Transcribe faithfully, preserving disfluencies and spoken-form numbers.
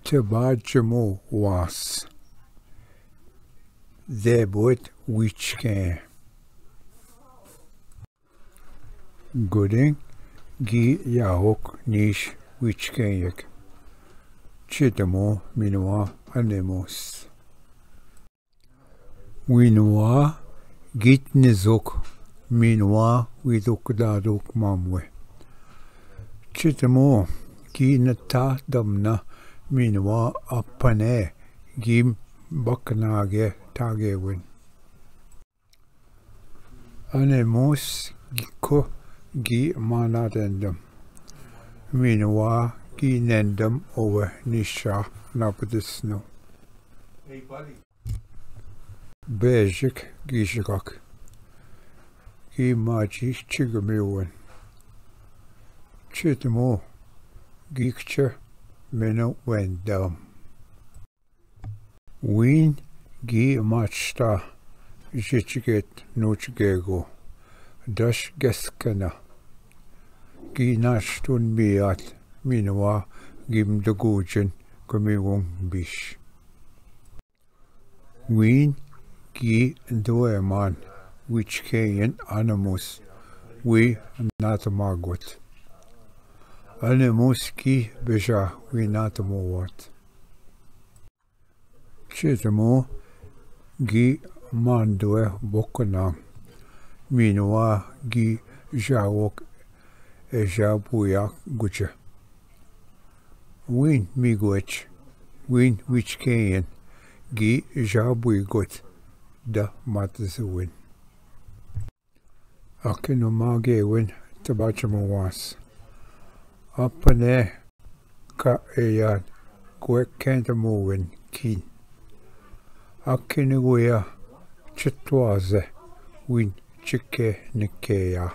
Tebachemo was. Debot wichken. Godeng gi yahok nish wichken yek. Chitemo minwa anemos. Winwa git nizok minwa widok dadok mamwe. Chitemo gi nata damna minwa apane gim baknage tage win. Anemos giko gi mana dendam. Minwa gi nendam owe nisha napdisno. Bejik gijigak. Gi maji chigmiwen. Chitmo gikche meno wendam. Win gi machta jichget nuchgego. Dash geskena. Gi nashtun miat minwa gim dugujin kumiwung bish. Win gi doeman wichkeyen animus wi natmagot. Animus gi beja wi natmowat. Chitemo gi mandwe bokna minwa gi jawok eja buya guje. Win migwech, win wichkeyen gi ja buigot da matzuwin. Akinu mage win tabachemo was. Apane ka eyad gwe kentemo win kin. Akinu guya chitwaze win chike nikeya.